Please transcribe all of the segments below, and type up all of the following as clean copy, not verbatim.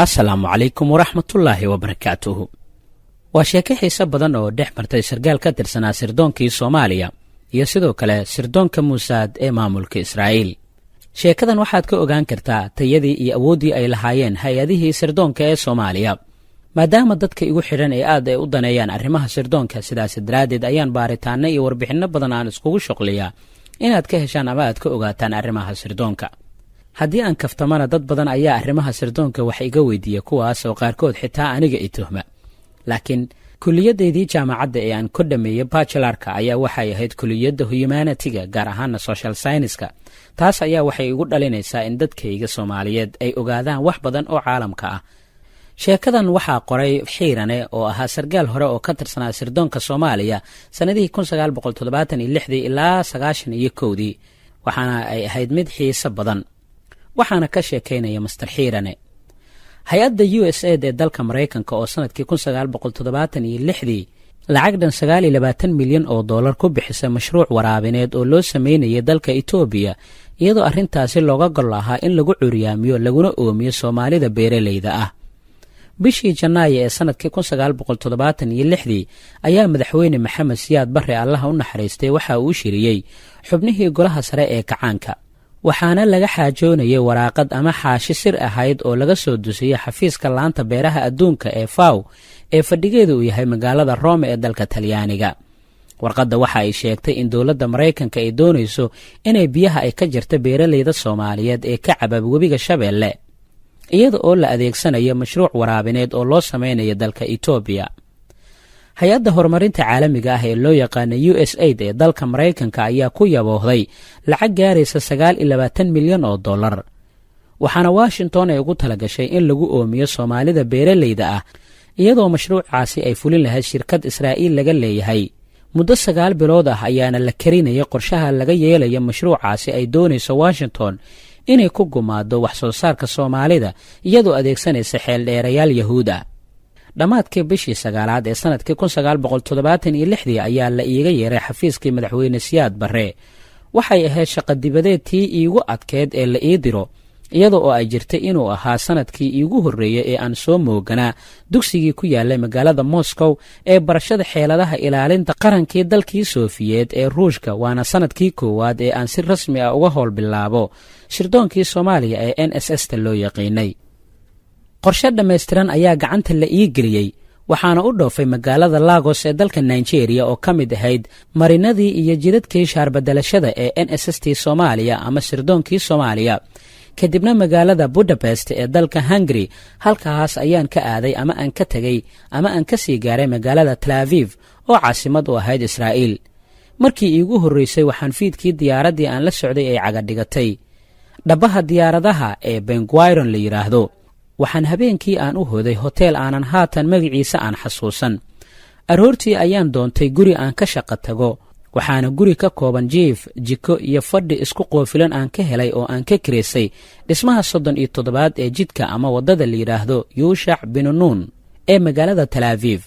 Asalaamu calaykum waraxmatullaahi wabarakaatuhu. Waa sheeko xiise badan oo dhex martay sarkaal ka tirsanaa sirdoonkii Soomaaliya iyo sidoo kale sirdoonka Muusaad ee maamulka Israa'iil. Sheekadan waxaad ka ogaan kartaa tayadii iyo awooddii ay lahaayeen hay-adihii sirdoonka ee Soomaaliya. Maadaama dadka igu xidhan ee aad ay u daneeyaan arrimaha sirdoonka, sidaas daraaddeed ayaan baaritaanno iyo warbixinno badan aan iskugu shuqliyaa inaad ka heshaan ama aad ka ogaataan arrimaha sirdoonka. Haddii aan kaftamana, dad badan ayaa arrimaha sirdoonka wax iga weydiiya, kuwaas oo qaarkood xitaa aniga i tuhma. Laakiin kuliyaddaydii jaamacadda ee aan ku dhammeeyey bachelorka ayaa waxay ahayd kuliyadda humanity-ga, gaar ahaana social science-ka. Taas ayaa waxay igu dhalinaysaa in dadkayga Soomaaliyeed ay ogaadaan wax badan oo caalamka ah. Sheekadan waxaa qoray Xiirane oo ahaa sargaal hore oo ka tirsanaa sirdoonka Soomaaliya sannadihii 1976dii ilaa 91-dii, waxaana ay ahayd mid xiiso badan. Waxaana ka sheekaynaya Master Xiirane. Hay-adda USAID ee dalka Maraykanka oo sanadkii 1976dii lacag dhan 29 milyan oo dollar ku bixisay mashruuc waraabineed oo loo sameynayay dalka Itoobiya, iyadoo arrintaasi looga gol lahaa in lagu curyaamiyo laguna oomiyo Soomaalida beeralayda ah. Bishii Janaayo ee sanadkii 1976dii ayaa Madaxweyne Maxamed Siyaad Barre, Allaha u naxariistay, waxa uu shiriyey xubnihii golaha sare ee kacaanka, waxaana laga xaajoonayay waraaqad ama xaashi sir ahayd oo laga soo dusiyey xafiiska laanta beeraha adduunka ee FAO ee fadhigeedu uu yahay magaalada Rome ee dalka Talyaaniga. Warqadda waxa ay sheegtay in dowladda Maraykanka ay doonayso inay biyaha ay ka jirta beeralayda Soomaaliyeed ee ka cabab webiga Shabeelle, iyada oo la adeegsanayo mashruuc waraabineed oo loo samaynayo dalka Itoobiya. Hay-adda horumarinta caalamiga ah ee loo yaqaana USAID ee dalka Maraykanka ayaa ku yaboohday lacag gaaraysa 29 milyan oo dollar, waxaana Washington ay ugu talagashay in lagu oomiyo Soomaalida beeralayda ah, iyadoo mashruucaasi ay fulin lahayd shirkad Israa'iil laga leeyahay. Muddo 9 bilood ah ayaana la karinaya qorshaha laga yeelaya mashruucaasi ay doonayso Washington inay ku gumaado wax soo saarka Soomaalida, iyadoo adeegsanaysa xeeldheerayaal Yahuud ah. Dhammaadkii bishii sagaalaad ee sannadkii 1976dii ayaa la iiga yeeray xafiiskii Madaxweyne Siyaad Barre. Waxay ahayd shaqadibadeed tii iigu adkeed ee la ii diro, iyada oo ay jirtay inuu ahaa sanadkii iigu horreeyey ee aan soo mooganaa dugsigii ku yaalay magaalada Moscow ee barashada xeeladaha ilaalinta qarankii dalkii Soofiyeed ee Ruushka, waana sanadkii koowaad ee aan si rasmi ah uga howl bilaabo sirdoonkii Soomaaliya ee NSS ta loo yaqiinay. Qorshe dhammaystiran ayaa gacanta la ii geliyey, waxaana u dhoofay magaalada Lagos ee dalka Nigeria oo ka mid ahayd marinadii iyo jidadkii shaarbadelashada ee NSS t Soomaaliya ama sirdoonkii Soomaaliya, kadibna magaalada Budapest ee dalka Hungary. Halkaas ayaan ka aaday ama aan ka tegey ama aan ka sii gaaray magaalada Tel Aviv oo caasimad u ahayd Israa'iil. Markii iigu horraysay waxaan fiidkii diyaaraddii aan la socday ay cagadhigatay dhabbaha diyaaradaha ee Ben Gurion la yidhaahdo. Waxaan habeenkii aan u hoday hoteel aanan haatan magaciisa aan xasuusan. Aroortii ayaan doontay guri aan ka shaqo tago, waxaana guri ka kooban jiif, jiko iyo fadhi isku qoofilan aan ka helay oo aan ka kireysay dhismaha 37aad ee jidka ama waddada la yidhaahdo Yuushac Binunuun ee magaalada Tel Aviv.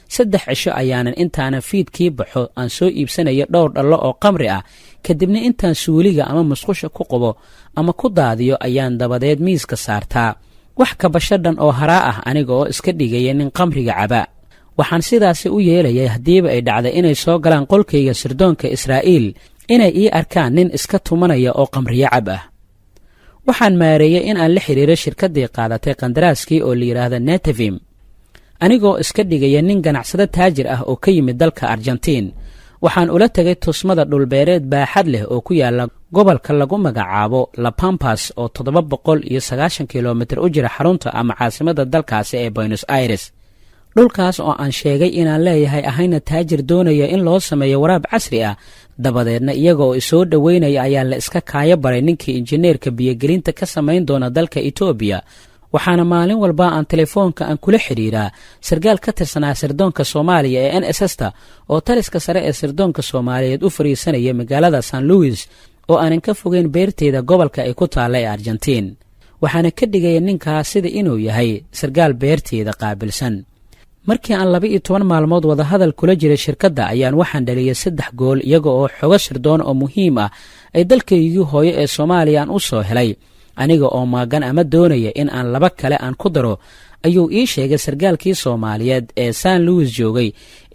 3 cisho ayaanan intaanan fiidkii baxo aan soo iibsanaya dhowr dhallo oo qamri ah, kadibna intaan suuliga ama musqusha ku qubo ama ku daadiyo ayaan dabadeed miiska saartaa wax kabasho dhan oo haraa ah, aniga oo iska dhigaya nin qamriga caba. Waxaan sidaasi u yeelayay haddiiba ay dhacday inay soo galaan qolkayga sirdoonka Israa'iil, inay ii arkaan nin iska tumanaya oo qamriyo cab ah. Waxaan maareeyey in aan la xidhiiro shirkaddii qaadatay qandaraaskii oo la yidhaahda Netavim, anigoo iska dhigaya nin ganacsado taajir ah oo ka yimid dalka Argentiin. Waxaan ula tegay tusmada dhulbeereed baaxad leh oo ku yaalla gobolka lagu magacaabo Lapampas oo 790 kilomitir u jira xarunta ama caasimadda dalkaasi ee Buenos Aires. Dhulkaas oo aan sheegay inaan leeyahay, ahayna taajir doonaya in loo sameeyo waraab casri ah. Dabadeedna iyaga oo isoo dhoweynaya ayaa la iska kaayo baray ninkii injineerka biyogelinta ka samayn doona dalka Itoobiya. Waxaana maalin walba aan telefoonka aan kula xidhiiraa sarkaal ka tirsanaa sirdoonka Soomaaliya ee NSS ta oo taliska sare ee sirdoonka Soomaaliyeed u fariisanaya magaalada San Louis oo aanan ka fogeyn beerteeda gobolka ay ku taalla ee Argentiin. Waxaana ka dhigaya ninkaas sida inuu yahay sarkaal beerteeda qaabilsan. Markii aan 12 maalmood wadahadal kula jiray shirkadda ayaan waxaan dhaliyay saddex gool, iyaga oo xogo sirdoon oo muhiim ah ay dalkaygii hooyo ee Soomaaliya aan u soo helay. Aniga oo maagan ama doonaya in aan laba kale aan ku daro, ayuu ii sheegay sargaalkii Soomaaliyeed ee San Louis joogay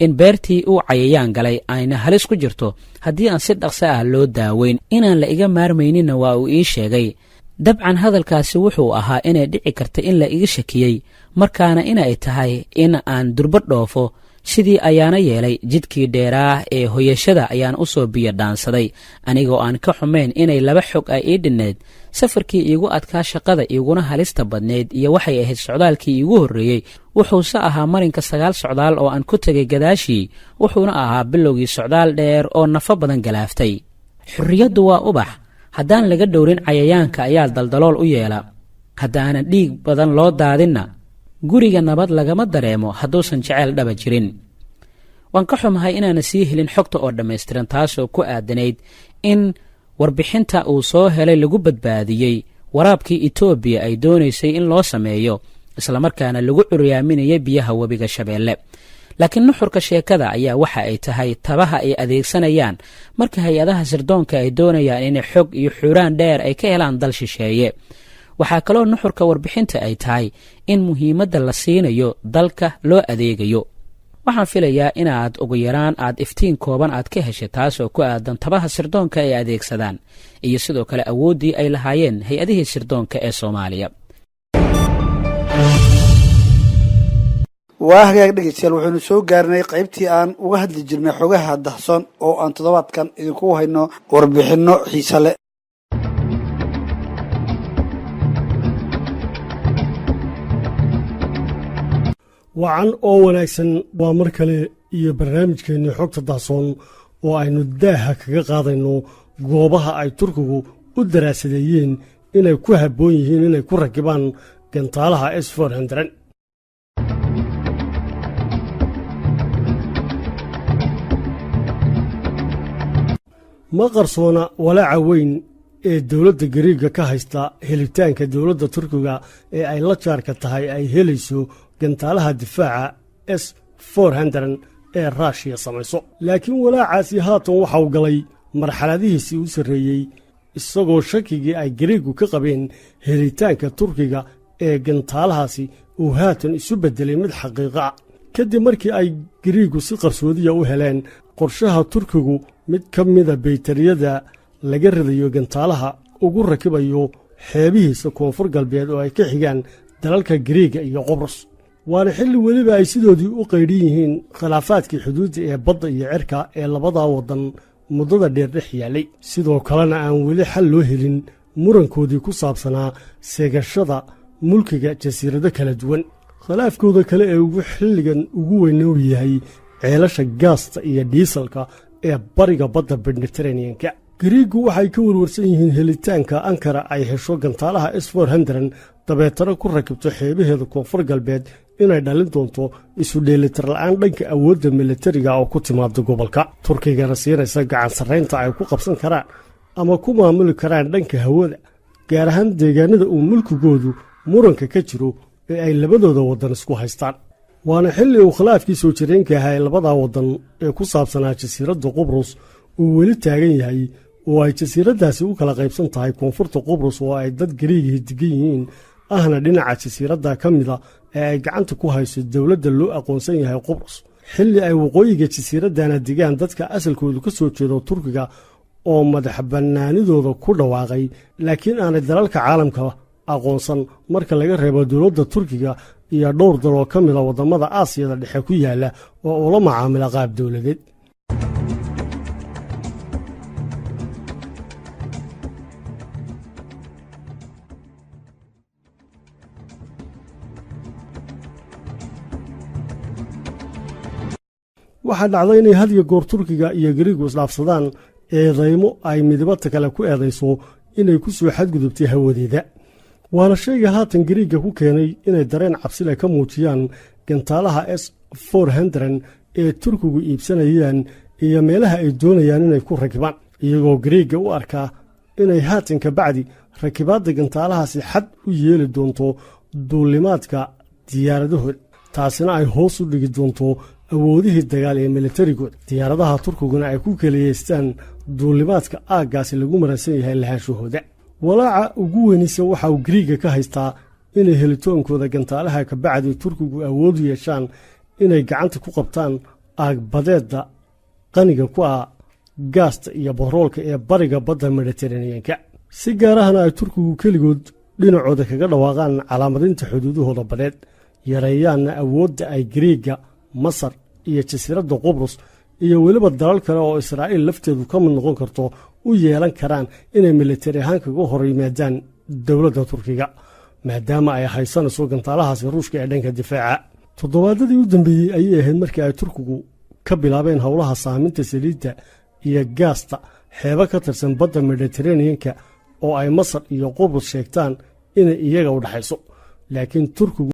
in beertii uu cayayaan galay, ayna halis ku jirto haddii aan si dhaqso ah loo daaweyn. Inaan la iga maarmayninna waa uu ii sheegay. Dabcan hadalkaasi wuxuu ahaa inay dhici karta in la iga shakiyey, markaana inay tahay in aan durbo dhoofo. Sidii ayaana yeelay. Jidkii dheeraah ee hoyashada ayaan u soo biyo dhaansaday, anigoo aan ka xumayn inay laba xog ay ii dhinnayd. Safarkii iigu adkaa shaqada, iiguna halista badnayd, iyo waxay ahayd socdaalkii iigu horreeyey. Wuxuuse ahaa marinka sagaal socdaal oo aan ku tegay gadaashii, wuxuuna ahaa bilowgii socdaal dheer oo nafo badan galaaftay. Xorriyaddu waa ubax haddaan laga dhowrin cayayaanka ayaa daldalool u yeela. Haddaanan dhiig badan loo daadinna, guriga nabad lagama dareemo hadduusan jeceyl dhaba jirin. Waan ka xumahay inaana sii helin xogta oo dhammaystiran, taasoo ku aadanayd in warbixinta uu soo helay lagu badbaadiyey waraabkii Etoobiya ay doonaysay in loo sameeyo, islamarkaana lagu curyaaminayay biyaha Webiga Shabeelle. Laakiin nuxurka sheekada ayaa waxa ay tahay tabaha ay adeegsanayaan marka hay-adaha sirdoonka ay doonayaan inay xog iyo xuraan dheer ay ka helaan dal shisheeye. Waxaa kaloo nuxurka warbixinta ay tahay in muhiimadda la siinayo dalka loo adeegayo. Waxaan filayaa inaad ugu yaraan aad iftiin kooban aad ka heshay, taasoo ku aadan tabaha sirdoonka ay adeegsadaan iyo sidoo kale awooddii ay lahaayeen hay-adihii sirdoonka ee Soomaaliya. Waa hagaag, dhegeystayaal, waxaynu soo gaarnay qaybtii aan uga hadli jirnay xogaha dahsoon oo aan toddobaadkan idinku hayno warbixinno xiise leh. Wacan oo wanaagsan, waa mar kale iyo barnaamijkeennii xogta dahsoon oo aynu daaha kaga qaadayno goobaha ay Turkigu u daraasadeeyeen inay ku habboon yihiin inay ku rakibaan gantaalaha S-400. Ma qarsoona walaaca weyn ee dowladda Gariigga ka haysta helitaanka dowladda Turkiga ee ay la jaarka tahay ay helayso gantaalaha difaaca S-400 ee Raashiya samayso. Laakiin walaacaasi haatan waxau galay marxaladihiisii u sarreeyey, isagoo shakigii ay Gariiggu ka qabeen helitaanka Turkiga ee gantaalahaasi uu haatan isu beddelay mid xaqiiqo ah, kadib markii ay Gariiggu si qarsoodiya u heleen qorshaha Turkigu mid ka mida baytariyada laga ridayo gantaalaha ugu rakibayo xeebihiisa koonfur galbeed oo ay ka xigaan dalalka Gariiga iyo Qobrus. Waana xilli weliba ay sidoodii u qaydhin yihiin khilaafaadkii xuduudda ee badda iyo cirka ee labadaa waddan muddada dheer dhex yaallay, sidoo kalena aan weli xal loo helin murankoodii ku saabsanaa seegashada mulkiga jasiirado kala duwan. Khilaafkooda kale ee ugu xilligan ugu weynow yahay ceelasha gaasta iyo dhiisalka ee bariga badda Mediteraneanka. Gariiggu waxay ka warwarsan yihiin helitaanka Ankara ay hesho gantaalaha S-400, dabeetana ku rakibto xeebaheeda koonfur galbeed, inay dhalin doonto isu dheelitir la'aan dhanka awoodda militariga oo ku timaada gobolka, Turkigana siinaysa gacan sarraynta ay ku qabsan karaan ama ku maamuli karaan dhanka hawada, gaar ahaan deegaanada uu mulkigoodu muranka ka jiro ee ay labadooda waddan isku haystaan. Waana xilli uu khilaafkii soo jireenka ahaa ee labadaa waddan ee ku saabsanaa jasiiradda Qubrus uu weli taagan yahay, oo ay jasiiraddaasi u kala qaybsan tahay koonfurta Qubrus oo ay dad Gariigihii degan yihiin, ahna dhinaca jasiiradda ka mida ee ay gacanta ku hayso dowladda loo aqoonsan yahay Qubrus, xilli ay waqooyiga jasiiraddana degaan dadka asalkoodu ka soo jeedo Turkiga oo madax bannaanidooda ku dhawaaqay, laakiin aanay dalalka caalamka aqoonsan marka laga reebo dowladda Turkiga iyo dhowr dal oo ka mida waddamada Aasiyada Dhexe ku yaalla oo ula macaamila qaab dowladeed. Waxaa dhacday inay had iyo goor Turkiga iyo Gariigu isdhaafsadaan eedaymo ay midibata kale ku eedayso inay ku soo xadgudubtay hawadeeda. Waana shayga haatan Gariigga ku keenay inay dareen cabsile ka muujiyaan gantaalaha S-400 ee Turkigu iibsanayaan iyo meelaha ay doonayaan inay ku rakibaan, iyagoo Gariigga u arkaa inay haatan ka bacdi rakibaadda gantaalahaasi xad u yeeli doonto duulimaadka diyaaradahooda, taasina ay hoos u dhigi doonto awoodihii dagaal ee militarigooda, diyaaradaha Turkiguna ay ku keliyeystaan duulimaadka aaggaasi lagu maransan yahay lahaanshahooda. Walaaca ugu weynise waxa uu Gariiga ka haystaa inay helitoonkooda gantaalaha kabacdi Turkigu awood u yeeshaan inay gacanta ku qabtaan aagbadeedda qaniga ku ah gaasta iyo batroolka ee bariga badda Mediteraneanka, si gaar ahna ay Turkigu keligood dhinacooda kaga dhawaaqaan calaamadinta xuduudahooda badeed, yareeyaanna awoodda ay Gariiga, Masar iyo jasiiradda Qubrus iyo weliba dalal kale oo Israa'iil lafteedu ka mid noqon karto u yeelan karaan inay militari ahaan kaga hor yimaadaan dowladda Turkiga, maadaama ay haysanayso gantaalahaasi Ruushka ee dhanka difaaca. Toddobaadadii u dambeeyey ayay ahayd markii ay Turkigu ka bilaabeen howlaha saaminta saliidda iyo gaasta xeebo ka tirsan badda Mediteraneanka oo ay Masar iyo Qubrus sheegtaan inay iyaga u dhexayso, laakiin Turkigu